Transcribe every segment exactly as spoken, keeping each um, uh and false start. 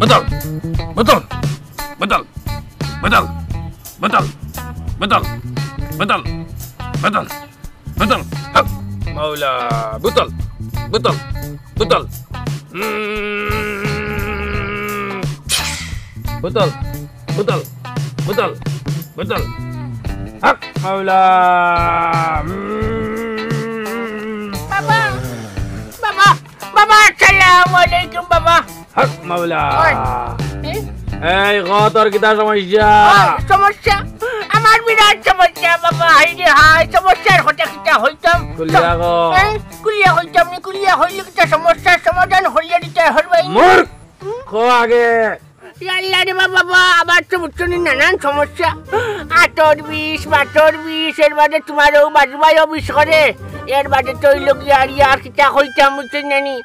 বোতল, বোতল, বোতল, বোতল, বোতল, বোতল, বোতল, বোতল, বোতল, বোতল। হক মাওলা, বোতল, বোতল, বোতল। উম, বোতল, বোতল, বোতল, বোতল। হক মাওলা। উম। বাবা, বাবা, বাবা, আসসালামু আলাইকুম বাবা। হক মাওলা। ওই, এ? এই ক, তোর কিতা সমস্যা? ওই, সমস্যা? আমার বিরাট সমস্যা বাবা, হায় রে হায়, সমস্যার কথা কিতা কইতাম? খুলিয়া ক। এই, খুলিয়া কইতাম নি, খুলিয়া কইলে কিতা সমস্যার সমাধান করিয়া দিতে পারবায়? মূর্খ, ক আগে। ইয়া আল্লাহ রে বাবা, বাবা, আমার তো বুঝছো নি নানান সমস্যা। আতর বিষ, বাতর বিষ, এর বাদে তোমার ও বাজুবায়ও বিষ করে। এর বাদে তো অইলো গিয়া আর ইয়ার কিতা কইতাম বুঝছো না নি?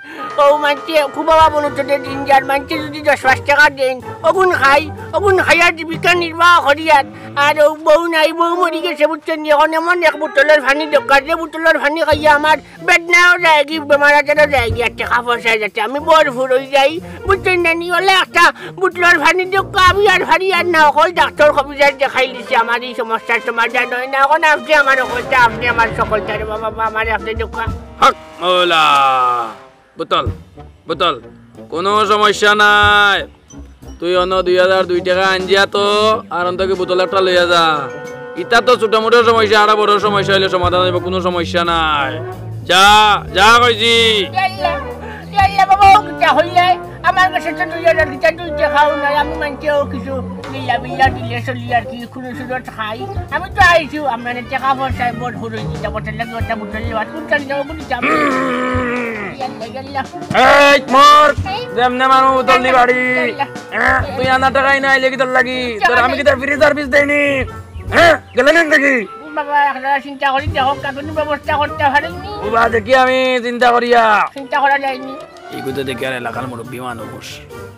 ও মানষে খুব অভাব অনটনে দিন যার, মানষে যদি দশ পাঁচ টেকা দেইন, অগুন খাই, অগুন খাইয়া জীবিকা নির্বাহ করি আর। আর ও বউ নাই, বউ মরি গেছে বুঝছো নি? অখন এমন এক বোতলর পানি দরকার, যে বোতলর পানি খাইয়া আমার বেদনাও যায়গি, বেমার আজারও যায়গি, আর টেকা পয়সা যাতে আমি ভরপুর অই যাই, বুঝছইন না নি? অলা একটা বোতলর পানি দেউক্কা, আমি আর পারি আর না, অকল ডাক্তর কবিরাজ দেখাইলিছি, আমার ই সমস্যার সমাধান অয় না। অখন আপনে আমার অকলতা, আপনে আমার সকলতা রে বাবা, বাবা, আমারে আপনে দেউক্কা। হক মওলা। বোতল, বোতল, কুনু সমস্যা নাই। তুই অনো দুই হাজার দুই টেকা আনজিয়া তো, আর অন থাকি বোতল একটা লইয়া যা। ইতা তো ছোটমোটো সমস্যা, আরো বড় সমস্যা অইলে সমাধান অইবো, কুনু সমস্যা নাই। যা, যা কইছি। ইয়া আল্লাহ, ইয়া আল্লাহ বাবা, ও কিতা কইলে? আমার কাছে তো দুই হাজার কিতা দুই টেকাও নাই, আমি মানষে ও কিছু বিল্লা বিল্লা দিলে চলি আর কি। কুনু সুরত খাই। আমি তো আইছি, আপনারে টেকা পয়সায় ভরপুর অইছি, তা বোতল লাগি ওটা বোতল লওয়া, কোন চাল যাও, কোন চাল? ইয়াল্লা, ইয়াল্লা। এই, মর! এই? যেমনে মারমু বোতল দি বাড়ি। ইয়াল্লা। হ্যাঁ? তুই আনা টেকাই নাই, লেগি তোর লাগি। তোর আমি কিতা free service দেইনি? হ্যাঁ? গেলে নেন দেখি। বাবা, একটা চিন্তা করি দেখো, কাকুনি ব্যবস্থা করতে পারেননি। বাবা, দেখি আমি চিন্তা করিয়া। চিন্তা করা যায়নি। ইগুতে দেখি আর এলাকার মুরব্বি মানুষ।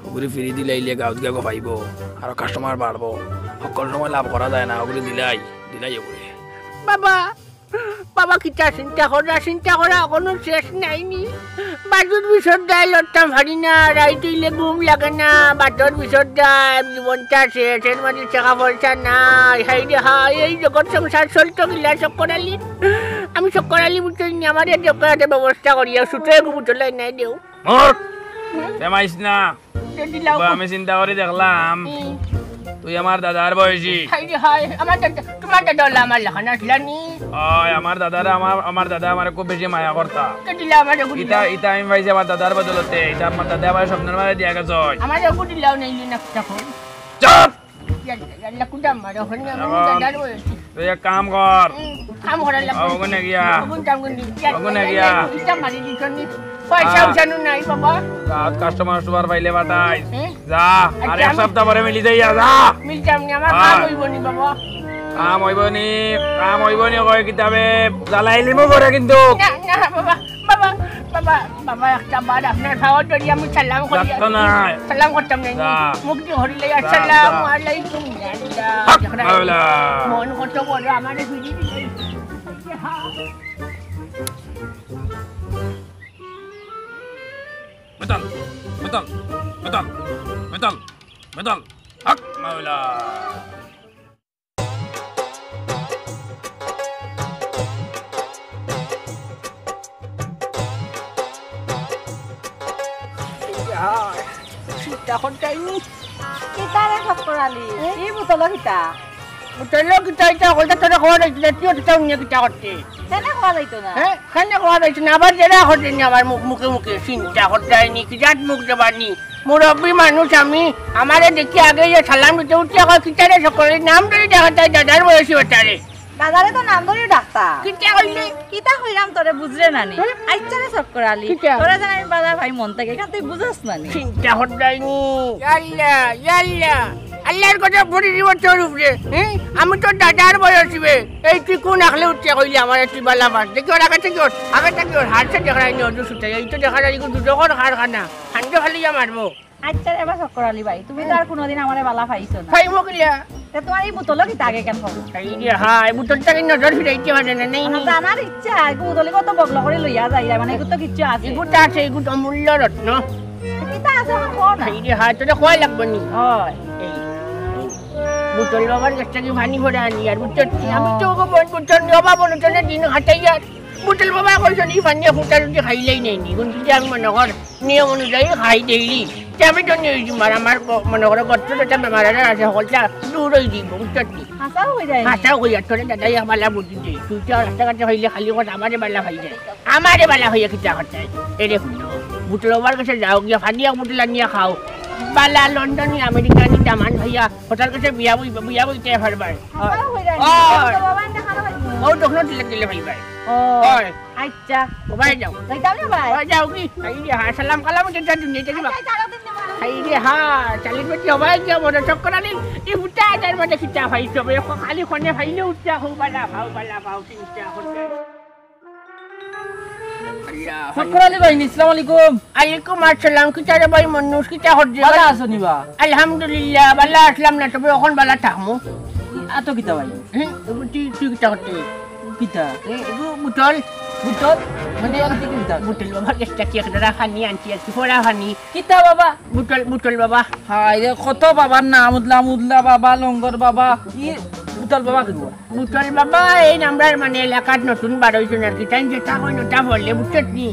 ওগুলি free দিলাইলে গাউত গিয়া গফাইবো, আরো customer বাড়বো। হকল সময় লাভ করা যায় না, ওগুলি দিলাই, দিলাই ওগুলি। বাবা, বাবা, কিতা চিন্তা করা, চিন্তা করা কুনু শেষ নাইনি। বাজুর বিষর দায় লড়তাম পারি না, রাইত অইলে ঘুম লাগে না, বাতর বিষর দায়, জীবনটা শেষ, এর মাঝে টেকা পয়সা নাই, হায় রে হায়, এই জগৎ সংসার চলতো কিলা চক্কর আলী। আমি চক্কর আলী বুঝছইন নি, আমারে চক্কর আলীর ব্যবস্থা করিয়া, সুতো এগু বুঝলাই নাই দেও। মর! হুম? তেমাইস না। তে দিলাও। বা, আমি চিন্তা করি দেখলাম, হুম। তুই আমার দাদার বয়সী। হায় রে হায়, আমার দাদা, তোমার দাদা অলা আমার লাখান আছলা নি? অয়, আমার দাদারে, আমার, আমার দাদা আমারে খুব বেশি মায়া করতা। তে দিলাও আমারে গু ইতা, দিলাও। ইতা আমি পাইছি আমার দাদার বদলতে। ইতা আমার দাদা আমারে স্বপ্নর মাঝে দিয়া গেছইন। আমারে গু দিলাও নাইলে না কিতা কই। চুপ! ইয়াল্লা, ইয়াল্লা, কুদা মারো, হন্না, এখন দাদার বয়সী। তুই এক কাম কর। হুম, কাম করা লাগবো। ওখানে গিয়া। ওখানে যাম কিন্তু। ওখানে গিয়া। ইটা মারি দিছ নি। পয়সা আ। উঠানো নাই বাবা। রাত customer সুপার পাইলে পাঠাইস। হুম? যা। আচ্ছা, আর এক আমি সপ্তাহ পরে মিলি যাইয়া, যা। মিলতাম নি, আমার হ্যাঁ। কাম অইবো নি বাবা। কাম অইবো নি, কাম অইবো নি কয় কিতাবে। জ্বালাইলিমু করে কিন্তু। না, না বাবা, বাবা, বাবা, বাবা, একটা বার আপনার পাও ধরি আমি সালাম করি। যাত্তা নাই। সালাম করতাম না। যা। মুখ দিয়া হরি লই, যা, আসসালামু যা। আলাইকুম। যা, যা। হক মাওলা। মন কত বড়, আমারে ফিরি দিলে। বেতন, বেতন, বেতন, বেতন, বেতন। হক মাওলা। চিন্তা করতাম নি, কি তারে চক্কর আলী, এই বোতল কিতা? বোতল কিতা ইতা কইতা তোরে কওয়া যাইতো না, তুইও তো তাও নিয়ে কিতা করতে? কেনে কওয়া যাইতো না? হ্যাঁ, কেনে কওয়া যাইতো না? আবার জেরা করতে নি আমার মুখ, মুখে মুখে চিন্তা করতে হয়নি, কি জাত মুখ জবানি। মুরব্বী মানুষ আমি, আমারে দেখি আগে ইয়ে সালাম দিতে উঠতে কয়, "কিতারে চক্কর আলী?" নাম ধরি দেখা তাই দাদার বয়সী বেটারে। দাদারে তো নাম ধরিও ডাকতা। কিতা কইলে? কিতা কইলাম তোরে বুঝরে না নি? হ্যাঁ? আচ্ছা রে চক্কর আলী, কিতা? তোরে যেন আমি বালা পাই মন থাকি, এখান তুই বুঝস না নি? চিন্তা করতে হয়নি। ইয়াল্লা, ইয়াল্লা। আল্লাহর কথা পড়ি দিব তোর উপরে। হ্যাঁ? আমি তো দাদার বয়সী বে। এই তুই কোন আখলে উঠতে কইলি আমার তুই বালা পাস? দেখি ওর আগে থেকে ওর, আগে থেকে ওর হারসে দেখা যায়নি অজু সুতে। এই তো দেখা যায় এগুলো দুজকর কারখানা। হান্ডে ফালিয়া মারবো। আচ্ছা রে বা চক্কর আলী ভাই, তুমি তো আর কোনোদিন আমারে বালা পাইছো না। পাইমু কিলা? তে তোমার এই বোতলও কিতা আগে কেন? এই রে হায়, বোতলটা কি নজর ফিরাইতে পারে না, নেই নি? জানার ইচ্ছা, এগু বোতলে কত বগল করে লইয়া যাই, মানে এগু তো কিচ্ছু আছে। এগু তো আছে, এগু তো অমূল্য রত্ন। কিতা আছে আমার কও না? এই রে হায়, তোরে কওয়া লাগবো নি? হয়। এই, এই, বোতল বাবার কাছ থেকে পানি ভরে আনি আর বুঝছো নি? আমি তো ওগো বন বুঝছো নি, অভাব অনটনে দিন কাটাই আর। বোতল বাবা কইছো নি পানি ফুটা রুটি খাইলেই নেই নি, কিন্তু আমি মনে কর নিয়ম অনুযায়ী খাই ডেইলি। তে আমি তো নিয়ে যাই, আর আমার ব-, মনে করো গত যেটা বেমার আজার আছে, সকলটা দূর হয়ে দিব, বুঝছো নি? হাসাও হয়ে যায়। হাসাও হয়ে যায়, তোরে দাদাই বালা বুদ্ধি দেই। তুই তো রাস্তাঘাটে হইলে খালি কথা আমারে বালা হয়ে যায়। আমারে বালা হইয়া কিতা করতে? এরে হুনো, বুটল বাবার কাছে যাও, গিয়া ফানি এক বুটল আনিয়া খাও। বালা লন্ডনি, আমেরিকানি দামান ভাইয়া, ওটার কাছে বিয়া বই, বিয়া বইতে পারবার। হাসাও হয়ে যায়। ওই। বুটল বাবা এনে খারাপ হয়ে যায়। ও তখন দিলে দিলে ভাই ভাই। ও। ওই। আচ্ছা। ও ভাই যাও। যাইতাম না ভাই। ওই যাও কি? এই যে হ্যাঁ, সালাম কালাম যেটা দুনিয়া থেকে আচ্ছা, চারো দিন নেবো। এই যে হ্যাঁ, চালির বেটি হবাই গিয়া মনে চক্কর আলী, এই উঠা আজার মধ্যে খিচা ভাই সবে, খালি খনে ভাইলে উঠা হো বালা, ভাও বালা, ভাও চিন্তা করতে। আল্লাহ। চক্কর আলী ভাই, আসসালামু আলাইকুম। আলাইকুম আসসালাম, কিতা রে ভাই মনুষ, কিতা করছে? বালা আছো নি বা? আলহামদুলিল্লাহ, বালা আসলাম না, তবে এখন বালা থাকমু। আতো কিতা ভাই? হুম, তুই, তুই কিতা করতে? কিতা? এ, এগু বুটল। বুটল? মানে, বুটল কিতা? বুটল বাবার কাছ থেকে এক ডরা পানি আনছি, আর কি ফোড়া পানি। কিতা বাবা? বুটল, বুটল বাবা। হায় রে, কত বাবার নাম, উদলা মুদলা বাবা, লঙ্গর বাবা। ই বুটল বাবা কিতা? বুটল বাবা এই নাম্বার মানে এলাকাত নতুন বার হইছে আর কি, তাই যেটা কই ওটা বললে, বুঝছত নি?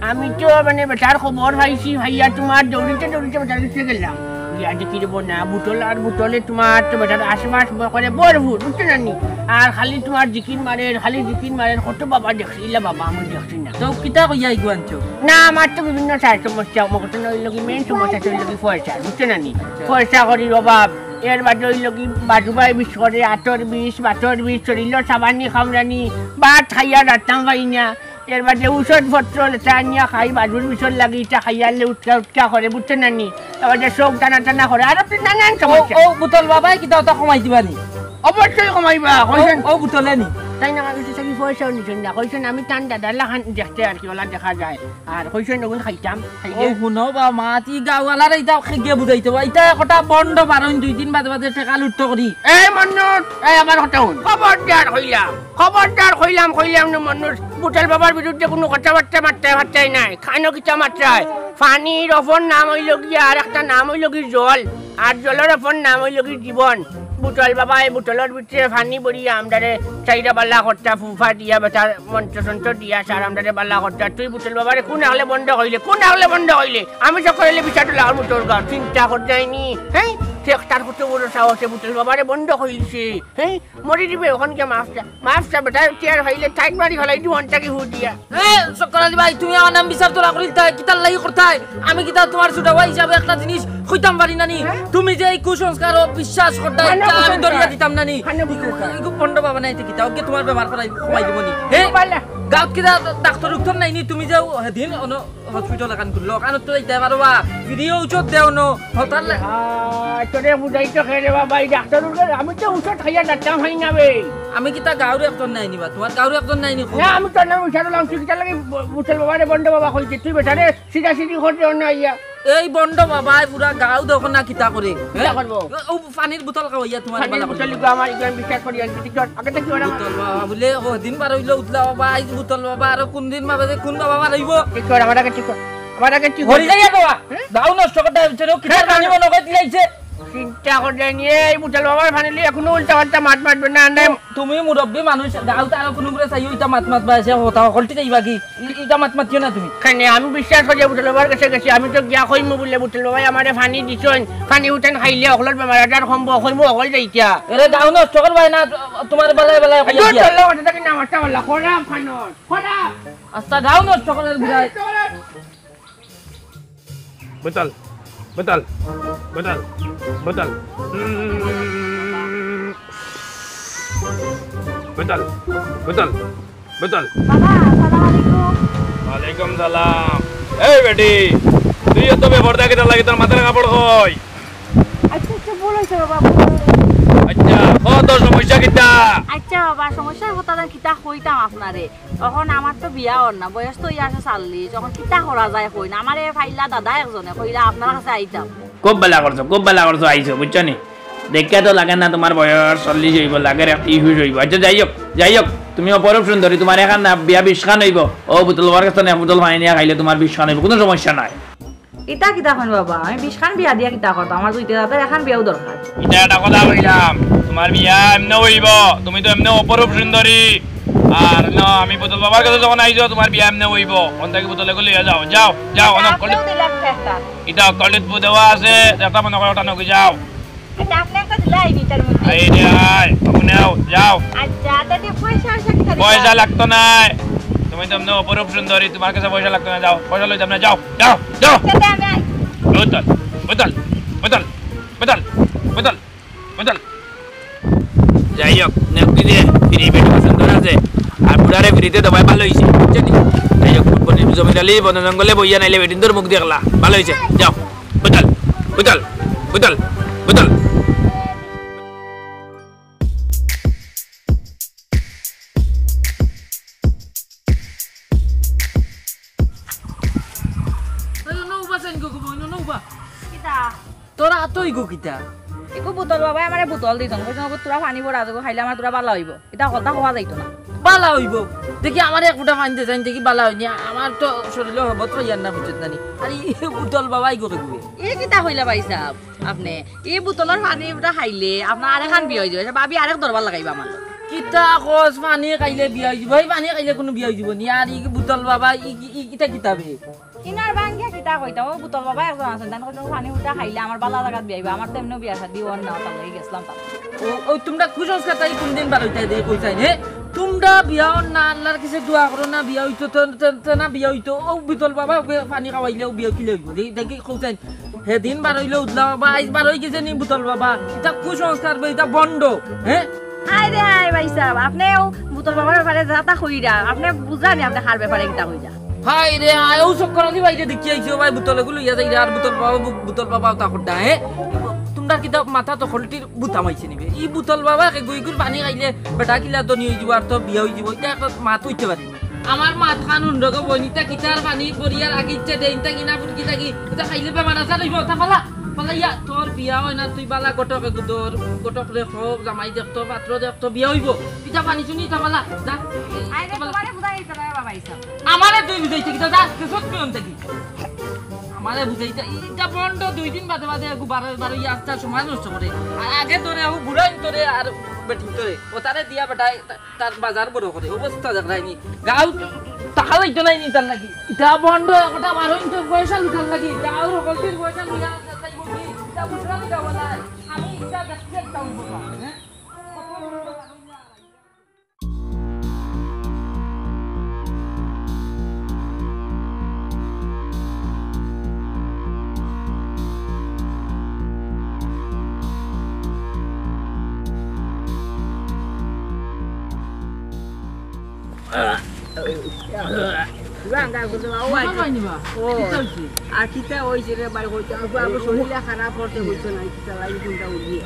আমি তো মানে বেটার খবর পাইছি, ভাইয়া তোমার দৌড়িতে দৌড়িতে বেটার কাছে গেলাম। গিয়া দেখি রে বোনা, বুটল আর বুটলে তোমার তো বেটার আশেপাশ ব-, করে ভরপুর, বুঝছো না নি? আর খালি তোমার জিকির মারের, খালি জিকির মারের, কত বাবা দেখছি, ইলা বাবা আমি দেখছি না। তো কিতা কইয়া ইগু আনছো? না, আমার তো বিভিন্ন সাইড সমস্যা, আমার তো নইল কি মেইন সমস্যা তো হইল কি পয়সা, বুঝছো না নি? আচ্ছা। পয়সা করি অভাব, এর বাদে হইল কি বাজু ভাই বিষ করে, আতর বিষ, বাতর বিষ, শরীর সাবানি খামরানি, ভাত খাইয়া রাতাম পাই না। এর বাদে ঔষধ পত্র লেতা আনিয়া খাই, বাজুর বিষর লাগি ইটা খাইয়া লে উটকা উটকা করে, বুঝছো না নি? এর বাদে চোখ টানা টানা করে, আর আপনি নানান ও, সমস্যা। ও বুতল বাবাই কিতা ওটা কমাই দিবা নি? অবশ্যই কমাইবা, ও, কইছেন। ও বুতলে নি? তাই না, আমি তো থাকি পয়সাও নিছেন না, কইছেন আমি টান দাদা লাখান দেখতে আর কি, ওলা দেখা যায়। আর কইছেন ওগুন খাইতাম, খাইলে। ও হুনো বা মা, তি গাওয়ালারে ইতা খেগে বুঝাইতে বা, ইতা একটা বন্ড বারইন দুই দিন বাদে বাদে টেকা লুট্ট করি। এই মন্নুর, এই আমার কথা হুন। খবরদার কইলাম, খবরদার কইলাম, কইলাম না মন্নুর। বুতল বাবার বিরুদ্ধে কোনো কথাবার্তা মারতে পারতে নাই। খানো কিতা মাত্রায়? পানির অপর নাম হইল গিয়া আর একটা নাম হইল কি জল। আর জলর অপর নাম হইল কি জীবন। বুতল বাবা, এই বুতলর ভিতরে পানি ভরিয়া আমরারে চাইরা বালা করতা, ফুফা দিয়া বেটার মন্ত্র তন্ত্র দিয়া সার আমরারে বালা করতা। তুই বুতল বাবারে কোন আগলে বন্ধ কইলে, কোন আগলে বন্ধ কইলে? আমি তো কইলে বিচার লাগল মুতর গাও, চিন্তা করতে যায়নি। হ্যাঁ, সে তার কত বড় সাহসে বুতল বাবারে বন্ধ কইলছে। হ্যাঁ, মরি দিবে ওখানকে মাফ চা, মাফ চা বেটা, চেয়ার হইলে টাইট মারি ফেলাই দিব অনটাকে হু দিয়া। এ, চক্কর আলী ভাই, তুমি আমার নাম বিচার তোরা করিল তাই, কিতার লাগি করতাই? আমি কিতা তোমার ছোট ভাই হিসাবে একটা জিনিস কইতাম পারি না নি? হ্যাঁ? তুমি যে এই কুসংস্কার ও বিশ্বাস করতাই, খানো ইটা আমি কুসংস্কার। দরিয়া দিতাম না নি। খানো কুসংস্কার। এগু পন্ড বাবা নাই তো কিতা, ওকে তোমার বেমার করাই কমাই দিব নি। হে? বালা। গাঁওত কিতা ডাক্তার উক্তর নাই নি? তুমি যাও, হেদিন অন হসপিটাল এখান খুললো, ওখানে তো যাইতে পারো বা, ফিরিয়ে ঔষধ দেও নো, হতার লে- আহ, তোরে বুঝাইতো কে রে বাবা, এই ডাক্তার উঠে, আমি তো ঔষধ খাইয়া যাইতাম হয় না বে। আমি কিতা গাঁওর একজন নাই নি বা, তোমার গাঁওর একজন নাই নি? না, আমি তোর নাম বিচার হলাম, তুই কিতা লাগি ব-, বুতল বাবারে বন্ড বাবা কইছে, তুই বেটারে সিধা সিধি করতে অন্য আইয়া। এই বন্ড বাবায় পুরা গাঁও দেখো না কিতা করে, কিতা হ্যাঁ? করবো? ও পানির বোতল খাওয়াইয়া তোমার পানির বালা বোতল করবো। লিখো আমার, একজন বিশ্বাস করি আনতে, ঠিক কর। আগে তো কি ওরা বুতল বাবা বুলে, ও দিন বার হইলো উতলা বাবা, আইজ বুতল বাবা, আর কোন দিন বাবা যে কোন বাবা বার হইবো? ঠিক কর, আমার আগে ঠিক কর। আমার আগে ঠিক কর। হরি যাইয়া বাবা, হ্যাঁ? গাঁও নষ্ট করতে হচ্ছে রে, কিতা হ্যাঁ, জানি মনে করে দিলাইছে। চিন্তা করলে নিয়ে এই বুতল বাবার ফানি লইয়া কুনু উল্টা পাল্টা মাত মাতবে না, না। তুমি মুরব্বি মানুষ, গাউত আরো কুনু করে চাইও, ইতা মাত মাত বা এসে কথা হকলটি যাইবা কি? ই-, ইতা মাত মাতিও না তুমি। কেনে, আমি বিশ্বাস করি বুতল বাবার গেছে গেছি, আমি তো গিয়া কইমু বুলে বুতল বাবায় আমারে ফানি দিছইন, ফানি উঠান খাইলে হকলর বেমার আজার কমবো, কইমু হকল যাইতা। এরে গাউ নষ্ট করবায় না, তোমার বেলায় বেলায় কইয়া দূর দিয়া। চলো, ওটা থেকে নাম একটা বললা, খোলা ফানো, খোলা। আস্তা গাউ নষ্ট করে বুঝায়। বুতল, বুতল, বুতল, বুতল। উম। বুতল, বুতল, বুতল। বাবা, আসসালামু আলাইকুম। ওয়ালাইকুম সালাম। এই বেটি, তুই এত বেপর্দা কিতার লাগি, তোর মাথার কাপড় কই? আচ্ছা, আচ্ছা, ভুল হইছে বাবা, ভুল হইছে। আচ্ছা, ক তোর সমস্যা কিতা? আচ্ছা বাবা, সমস্যার কথা যেন কিতা কইতাম আপনারে। অখন আমার তো বিয়া অর না, বয়স তো ইয়া আছে চল্লিশ, অখন কিতা করা যায় কইন। আমারে ফাইলা দাদা একজনে কইলা আপনার কাছে আইতাম। খুব ভালা করছো, খুব ভালা করছো, আইছো, বুঝছো নি? দেখিয়া তো লাগে না তোমার বয়স চল্লিশ অইবো, লাগের একটি একুশ অইবো। আচ্ছা, যাই হোক, যাই হোক, তুমি অপরূপ সুন্দরী, তোমার এখান না বিয়া বিশখান অইবো। ও বুতল বাবার কাছে না, বুতল ফানি নিয়া খাইলে তোমার বিশখান অইবো, কুনু সমস্যা নাই। ইতা কিতা কইন বাবা, আমি বিশখান বিয়া দিয়া কিতা করতাম, আমার দুইটা দাদার এখান বিয়াও দরকার। ইতা একটা কথা কইলাম, তোমার বিয়া এমনে অইবো, তুমি তো এমনে অপরূপ সুন্দরী। আর না, আমি বুতল বাবার কাছে যখন আইছো, তোমার বিয়া এমনে অইবো। অন থাকি বুতল এগু লইয়া যাও, যাও, যাও, অনেক কলে। দিলাম একটা। ইতা কলেজ দেওয়া আছে, যেটা মনে করো ওটা নকি যাও। আচ্ছা, আপনি একটা দিলাই ইটার মধ্যে। এই রে আয়, বাবু নেও, যাও। আচ্ছা, তাতে পয়সা, পয়সা কিতা দিবা? পয়সা লাগতো না। তুমি তো এমনে অপরূপ সুন্দরী, তোমার কাছে পয়সা লাগতো না, যাও। পয়সা লইতাম না, যাও, যাও, যাও। আচ্ছা, তে আমি আই। বুতল, বুতল, বুতল, বুতল, বুতল, বুতল। যাই হোক, নেউকি যে ফিরি বেটি সুন্দর আছে, আর বুড়ারে ফিরিতে দবাই ভালা অইছে, বুঝছো নি? যাই হোক, বনে জমির আলী, বনে জঙ্গলে বইয়া নাইলে বেটিন্তর মুখ দেখলা, ভালা অইছে, যাও। বুতল, বুতল, বুতল, বুতল। ওই, অনো উবা চাইন গো, গো, অনো উবা। কিতা? তোরা আতই গো কিতা? ইগু বুতল বাবায় আমারে বুতল দিছইন, কইছইন, "ওগু তোরা পানি ভরা আছে, ওগু খাইলে আমার তোরা ভালা অইবো।" ইতা হকলতা কওয়া যাইতো না। ভালা অইবো। দেখি আমারে এক ফুটা পানি দে চাইন, দেখি ভালা অয়নি। আমার তো শরীলো হবত পাইয়ার না, বুঝছত না নি। আরে, ই বুতল বাবায় গো কেগুয়ে। ই কিতা কইলা ভাই সাব? আপনে ই বুতলর পানি উঠা খাইলে আপনার আরেকখান বিয়া অইযিবো। আচ্ছা, ভাবি আরেক দরবার লাগাইবা আমার। কিতা কস, পানি খাইলে বিয়া অইযিবো? এই পানি খাইলে কুনু বিয়া অইযিবো নি? আর ই বুতল বাবা, ই, ই, ই কিতা কিতাবে? ইনার বাঙ্গিয়া কিতা কইতা? ও বুতল বাবা একজন আছইন, তান কইছইন পানি উঠা খাইলে আমার বালা জাগাত বিয়া অইবো। আমার তো এমনেও বিয়া শাদি অর না, তার লাগি গেছলাম তার। ও, ও তুমরা কুসংস্কার তাই কুনদিন বারইতায় দেখি কইছাইন, হে? তুমরা বিয়া অর না, আল্লার কাছে দোয়া করো না, বিয়া অইতো তো, তো, তো না বিয়া অইতো। ও বুতল বাবা, ওকে পানি খাওয়াইলে ও বিয়া কিলা অইবো? দেখি, দেখি কইছাইন। হেদিন বারইলো উদলা বাবা, আইজ বারই গেছে নি বুতল বাবা। ইতা কুসংস্কার বে, ইতা ভন্ড, হে? হায় রে হায় ভাই সাব, আপনে ও বুতল বাবার ব্যাপারে যেতা কইরা, আপনে বুঝরা নি আপনে কার ব্যাপারে কিতা কইরা? হায় রে হায়, ও চক্কর আলী ভাইরে দেখি আইছি, ও ভাই বুতল এগু লইয়া যাইরা, আর বুতল বাবা বু-, বুতল বাবা ওতা কররা, হে? তুমরার কিতা মাথাত হকলটির ভূত হামাইছে নি বে? ই বুতল বাবা কেগুয়ে ইগুর পানি খাইলে বেটা কিলা ধনী অইযিবো, আর তো বিয়া অইযিবো, ইতা একটা মাত অইতে পারে নি। আমার মাত খান হুনরো গো বইন, ইতা কিতার পানি পড়িয়া লাগিছে দে, ইতা কিনা ফুটকি থাকি, ইতা খাইলে বেমার আজার অইবো, ওতা ফালা, ফালাইয়া, তোর বিয়া অয় না, তুই বালা ঘটক এগু ধর, ঘটকরে ক, জামাই দেখতো, পাত্র দেখতো, বিয়া অইবো, ইতা পানি চুনি, ইতা ফালা, যা। আরে, ইতা ফালা। তোমারে বুঝাই দিতে না, বাবা, ইসা। আমারে তুই বুঝাইতে কিতা, যা, আজকে সত্যি অন থাকি। আমারে বুঝাইতে, ইতা ভন্ড দুই দিন বাদে বাদে এগু বারো, বারো ইয়া আস্তা সমাজ নষ্ট করে। আর আগে ধরে, ও বুড়াইন ধরে, আর বেটিন ধরে, ওতারে দিয়া বেটায়, তার বাজার বড় করে, অবস্থা দেখরায়নি। গাউ টাকা লইতো নায় নি তার লাগি। ইতা ভন্ড একটা বারইন তো পয়সা লুটার লাগি। গাউর হকলটির পয়সা লুটা যাইবো কি? ইতা বুঝরা নি গাউআলায়? আমি ইতা দেখতে একটা অইবো না, হ্যাঁ? আর কিতা অইছে রে ভাই, কইতে আমার শরীরটা খারাপ করতে কইছে না, কিতা লাগি কোনটা উঠি।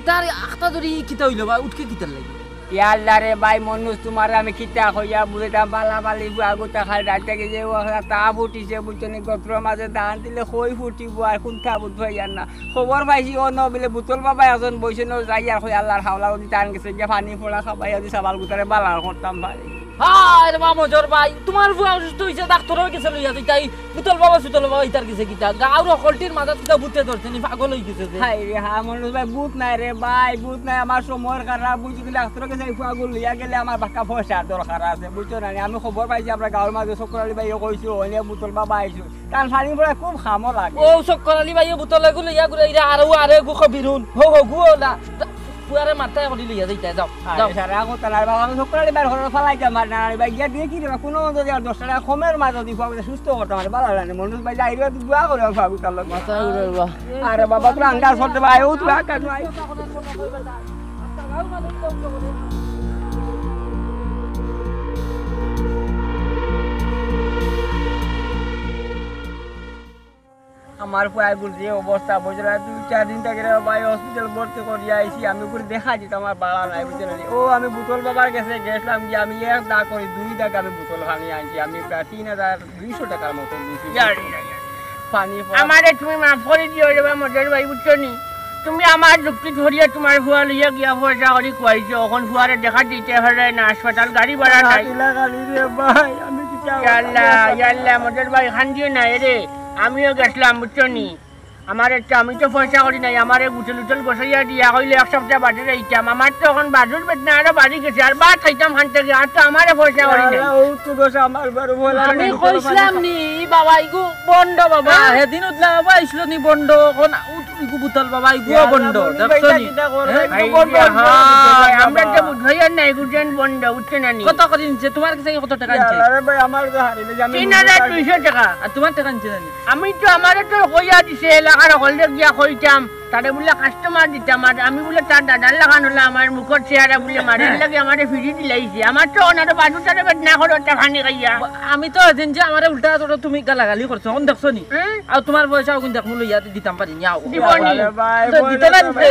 ইতার আখতা ধরি কিতা অইলো বা, উঠকে কিতার লাগি? ইয়া আল্লাহ রে ভাই, মানুষ তুমারে আমি কিতা কইয়া বুঝাইতাম, বালা বালি বুয়া গুতা খালি রাইত থাকি যে ও তা ফুটিছে, বুঝছো নি, গতরর মাঝে দান দিলে কই ফুটিবো আর কোনটা বুঝবো ইয়ার না। খবর পাইছি অনো বুলে বুতল বাবা একজন বইছইন, যাই আর কই আল্লাহর হাওলা যদি তান গেছে গিয়া পানি পড়া খাবাইয়া দিছে, বালা গুতারে বালা করতাম পারি। হায় রে বা মজর ভাই, তুমার ফুয়া অসুস্থ অইছে, ডাক্তরর গেছে লইয়া যাইতায়। বুতল বাবা সুতল বাবা ইতার গেছে কিতা? গাঁওর হকলটির মাথাত কিতা ভূতে ধরছে নি, পাগল অইগেছে যে। হায় রে, হা মনোজ ভাই, ভূত নায় রে ভাই, ভূত নায়, আমার সময় খারাপ, বুঝছো নি, ডাক্তরর গেছে ফুয়াগুরে লইয়া গেলে আমার বাক্কা পয়সার দরকার আছে, বুঝছো না নি? আমি খবর পাইছি, আমরার গাঁওর মাঝে চক্কর আলী ভাইয়ে কইছে, অনে বুতল বাবা আইছে। তান পানি পড়া খুব খামো লাগে। ও চক্কর আলী ভাইয়ে বুতল এগু লইয়া ঘুরাইরা, আর ও আরো এগু খবিরুন। হো, হো, গু ওলা। ফুয়ারে মাথায় করি লইয়া যাইতায়, যাও, আরে যাও। সারা কথা নাই বাবা, আমি চক্কর আলী ভাইর ঘরো ফালাই যাম, আর না, আরে ভাই, গিয়া দেখি রে, কোনো মতো দিয়া দশ টাকা কমের মাঝে দি ফুয়া সুস্থ করতাম, আর ভালা লাগে না। মনোজ ভাই, যাই রে, তুই দোয়া করে ফুয়া গুতার লগে। মাথা ঘুরের বা। আরে বাবা, তোরা আন্দাজ করতে ভাই, ও তুই আকাশ ভাই। আমার ফুয়াগুর যে অবস্থা, বুঝলা, দুই চার দিন থাকি রে ভাই, হসপিটাল ভর্তি করিয়া আইছি। আমি ওগুরে দেখাই দিতাম, আমার বালা নাই, বুঝছো না নি? ও, আমি বুতল বাবার গেছে গেছলাম গিয়া, আমি এক দাগ করি দুই দাগ আমি বুতল পানি আনছি, আমি প্রায় তিন হাজার দুইশো টাকার মতো দিছি। ইয়া, ইয়া, ইয়া। পানি পড়া- আমারে তুমি মাফ করি দিও রে বা মজর ভাই, বুঝছো নি? তুমি আমার যুক্তি ধরিয়া তুমার ফুয়া লইয়া গিয়া পয়সা করি খুয়াইছো, অখন ফুয়ারে দেখা দিতে পারে না, হাসপাতাল গাড়ি ভাড়া নাই। তুলা গালি রে ভাই, আমি কিতা ইয়া আল্লাহ, ইয়া আল্লাহ, মজর ভাই, কান্দিও না, এরে, আমিও গেছলাম, বুঝছো নি? আমার একটা, আমি তো পয়সা করি নাই, আমারে গুটল উটল বসাইয়া দিয়া কইলে এক সপ্তাহ বাদে যাইতাম। আমার তো অখন বাজুর বেদনা আরো বাড়ি গেছে, আর ভাত খাইতাম খান থাকি, আর তো আমারে পয়সা করি নাই। আল্লাহ, ও তো দোষ আমার বড় বল, আমি আমি কইছিলাম নি, বাবা, ইগু বন্ড বাবা, হ্যাঁ? হেদিন উদলা বাবা আইছিল নি বন্ড, অখন উ-, ইগু বুতল বাবা, ইগুও বন্ড, দেখছো নি? হ্যাঁ? আমরা তো বুঝাইয়ার না, ইগু যেন বন্ড, উঠছে না নি। কত করি নিছে? তুমার গেছে কত টাকা নিছে? আরে ভাই, আমার তো হারিয়ে গেছে, আমি তিন হাজার দুইশো টাকা। আর তুমার টাকা নিছে না নি? আমি তো, আমারে তো কইয়া দিছে, এলাকার হকলরে গিয়া কইতাম, তারে বুলে কাস্টমার দিতাম, আর আমি বুলে তার দাদার লাখান অইলাম, আমার মুখর চেহারা বুলে মারির লাগি আমারে ফিরি দিলাইছে। আমার তো অনারো বাজু তারে বেদনা করো, তা খানি খাইয়া। আমি তো এদিন যে আমারে উল্টা ধরো তুমি গালাগালি করছো, অখন দেখছো নি? হুম? আর তুমার পয়সা অগুন দেখমু লইয়া দিতাম পারি নি, আও। দিবনি। আরে ভাই, তো দিতে না নিতে।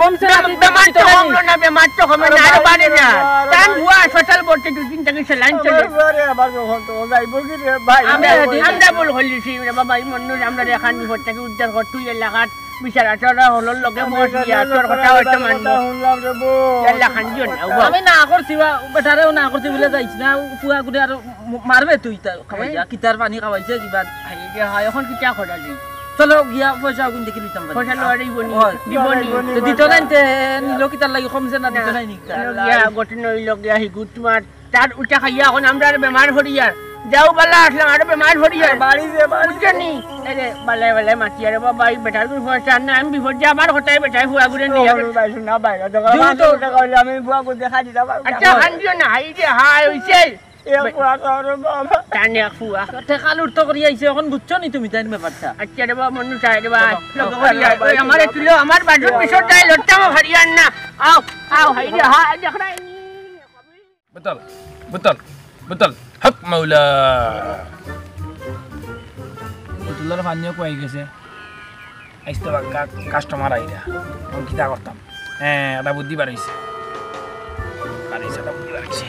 কমছে না, বে-, বেমার তো কমলো না, বেমার তো কমে না, আরো বাড়ে না। তার বুয়া হাসপাতাল ভর্তি, দুই দিন থাকি স্যালাইন চলে। আরে, আবার যখন তো যাইবো কি রে ভাই? আমি, আমরা ভুল করলিছি রে বাবা, এই মন্নু, আমরারে এখান বিপদ থাকি উদ্ধার কর, তুই এলাকাত বিচার আচার হকলর লগে বস গিয়া, তোর কথা হয়তো মানবো। শুনলাম রে বউ। এলাকান দিও না, ও বাবা। আমি না করছি বা, বেটারেও না করছি বুলে যাইস না, ফুয়াগুরে আরো ম-, মারবে তুই তা, খাওয়াইয়া, হ্যাঁ? কিতার পানি খাওয়াইছে কিবা। এই যে হয়, অখন কিতা করা যায়? চলো গিয়া পয়সা অগুন দেখি নিতাম পারি। পয়সা লওয়ার এই বনি, হয়। দিবনি। তো দিত না নিতে, নিল কিতার লাগি কমছে না, দিত না। নাই নিকটা। গিয়া গঠন অইল গিয়া হিগুত তুমার তার উঠা খাইয়া অখন আমরার বেমার ভরিয়ার। যাও বালা আসলাম, আরো বেমার ভরিয়ার। বাড়ি যে, বাড়ি বুঝছো নি? আরে, বালায় বালায় মাতি, আরে বাবা, এই বেটার কোনো পয়সা নাই, আমি বিপদ যে আমার কথায় বেটায় ফুয়াগুরে নিয়া ও, গেল। ভাই, শুন না, ভাই, দোকান দুই তো টাকা হইলে আমি ফুয়াগুরে দেখা দিতাম, ভাই। আচ্ছা, কান্দিও না, হাই রে, হাই, হইছে। এ ফুয়া, তোর বাবা। টানে এক ফুয়া। ঠেকা লুট তো করি আইছে, অখন বুঝছো নি তুমি তাইন ব্যাপারটা? আচ্ছা রে বাবা, মন্নু চাই রে বাবা। বাবা, লক্ষ্য করি বাবা, আয়। ওই আমারে তুলো, আমার বাজুর পিছর যায়, লড়তাম হারিয়ার না। আও, আও, হাই রে, হাই, দেখ না। বুতল, বুতল, বুতল, হক মাওলা। বুতলর পানিও কই গেছে। আইজ তো কা-, কাস্টমার আইরা। আমি কিতা করতাম? হ্যাঁ, এটা বুদ্ধি বার হইছে। বার হইছে, এটা বুদ্ধি বার হইছে।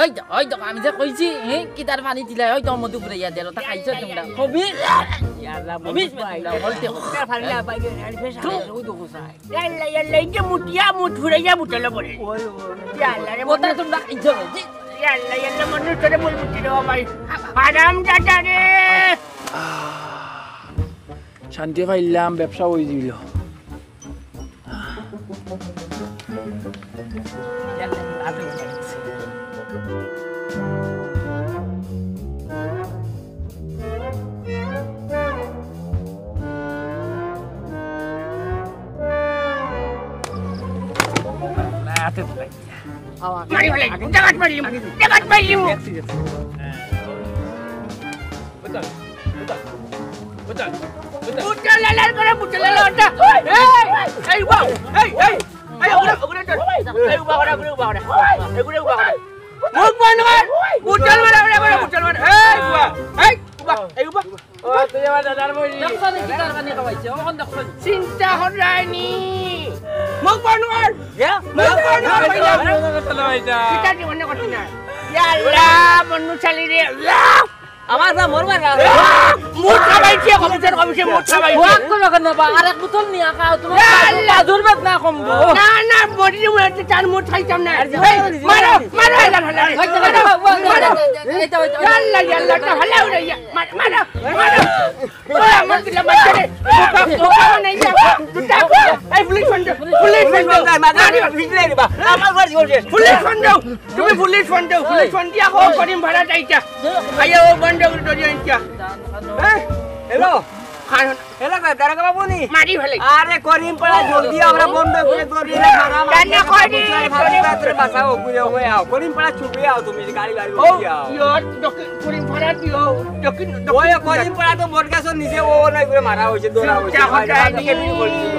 ওই তো, ওই তো, আমি যে কইছি, হ্যাঁ, কিতার পানি দিলাই, ওই তো মধু ফুরাইয়া দিল, তা খাইছো তোমরা। কবি? ইয়াল্লা, কবি? বলতে হবে। কিতার পানি না পাইবে, আর ফের সাথে ওই তো কোথায়? ইয়াল্লা, ইয়াল্লা, এই যে মুটিয়া মুট ফুরাইয়া বুতলে পড়ে। ওই, ওই, ওই। ইয়াল্লা রে, ওটা মধু। তোমরা খাইছো, জি। ইয়াল্লা, ইয়াল্লা, মধু তোরে বল মুটি রে, ও ভাই। হারাম দাদা রে। শান্তি পাইলাম, ব্যবসা হয়ে দিল। মারি ফেলাই, জাগাত মারি, জাগাত মারি। বুতল, বুতল, বুতল, বুতল। বুতল লালার করে বুতল লালা ওটা। এই, এই, উবা, এই, এই, এই, ওগুলো, ওগুলো চল। এই, উবা করা, ওগুলো উবা করা। এগুলো উবা করা। মুখ বন্ধ কর। বুতল মারা, মারা, মারা, বুতল মারা। এই, উবা, এই, উবা, এই, উবা। ও, তুই আমার দাদার বই। দেখছো নি কিতার পানি খাওয়াইছে? অখন দেখছো নি? চিন্তা করায়নি। মুখ বন্ধ কর। ইয়া? মুখ বন্ধ কর, মুখ বন্ধ কর। কিতা জীবনে করছি না। ইয়া আল্লাহ, মন্নু চালি রে। আল্লাহ। আমার যা মরবার না। মুঠ খাবাইছে, কমিশন, কমিশন, মুঠ খাবাইছে। ওয়াক করো কেনে বা? আর এক বোতল নিয়া খাও, তুমার আল্লাহ। বাজুর বেদনা কমবো। না, না, বডি মনে হচ্ছে চার মুঠ খাইতাম না। এই, মারো, মারো, আল্লাহ, আল্লাহ, মারো। এই তো, এই তো, এই তো, এই তো। আল্লাহ, আল্লাহ, আল্লাহ, আল্লাহ, আল্লাহ, মারো, মারো, মারো। ওই, আমার দিলে মারছে রে। বোকা, বোকা বানাইয়া। দুটা। এই পুলিশ ফোন দেও, পুলিশ ফোন দেও। মারো। আমার ঘর জীবন শেষ। পুলিশ ফোন দেও। তুমি পুলিশ ফোন দেও, পুলিশ ফোন দিয়া কও করিম ভাড়াত আইতা। আইয়া ও বন্ধ করে দরিয়া আইতা। হ্যালো। খান হ্যালো, দারোগা বাবু নি? মারি ফেলে। আরে করিম পাড়া জলদি আমরা বন্ধ করে দরিয়া মারা মারি। কেন করিম? বাঁচাও, ঘুরে হয়ে আও। করিম পাড়া ছুপে আও তুমি, গাড়ি বাড়ি ও, আও। ইয়ো, দক্ষিণ করিম পাড়া দিও। দক্ষিণ, ওই দক্ষিণ করিম পাড়া তো বটগাছর নিচে ও নাই করে মারা হইছে, দৌড়া হইছে। যা, যা, বাইরে দিকে যা। ভিড় করছিল।